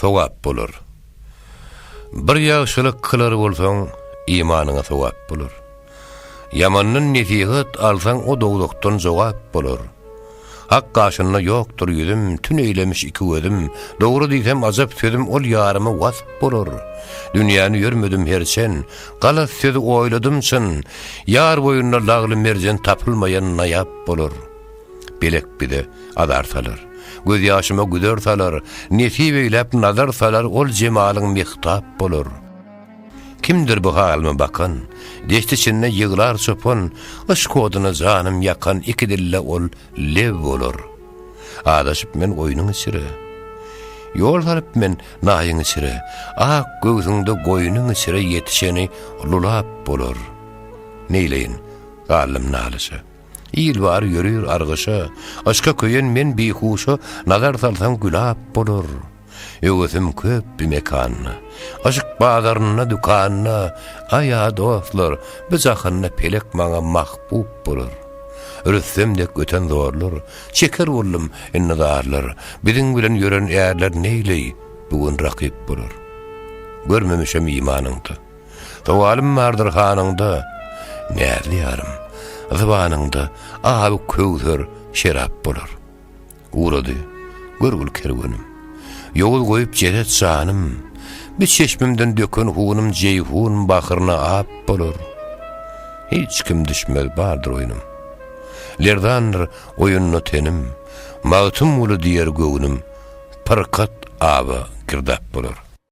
Sogap bolar. Bir ýagşylyk kylar bolsaň, imanyňa sogap bolar. Ýamandan nesihat alsaň o dowzahdan jogap bolar. Hak gaşynda ýokdur ýüzüm, tün eýlemiş iki gözüm, Dogry diýsem ajap sözüm ol ýaryma wasp bolar. Dünýäni ýörmedim her çen, galat sözi oýladym çyn, Ýar boýunda lagly merjen tapylmaýan naýap bolar. Pelek bize azar salar, gözýaşyma güzer salar, Nesip eýläp nazar salar ol jemalyň mehtap bolar. Kimdir bu halyma bakan, Deşt içinde ýyglar çopan, Yşk oduna janym ýakan Iki dille ol lew bolar. Azaşyp men goýnuň içre, Ýol salyp men naýyň içre, Ak göwsüňde goýnuň içre Ýetişeni lulap bolar. Neýleýin, galdym nalyşa. Il bary ýörir argyşa, Yşka köýen men bihuşa Nazar salsaň gülap bolar. Öwesim köp bi mekanda, Yşk bazarynda, dükanda, Aý-a, dostlar, bu jahanda Pelek maňa mahbup bolar. Rüstem dek öten zorlar, Çeker boldum indi zarlar, Biziň bilen ýören ärler Neýleý, bu gün rakyp bolar. Görmemişem imanyňda. Sowalym bardyr hanyňda, Näzli ýarym, zybanyňda Aby-köwser şerap bolar. Ugrady, görgül kerwenim. Ýowuz goýup jeset janym. Bir çeşmimden döken hunum Jeýhun bahryna ap bolar. Hiç kim düşmez bardyr oýnum. Lerzandyr oýunda tenim. Magtymguly diýer göwnüm, Pyrkat aba girdap bolar.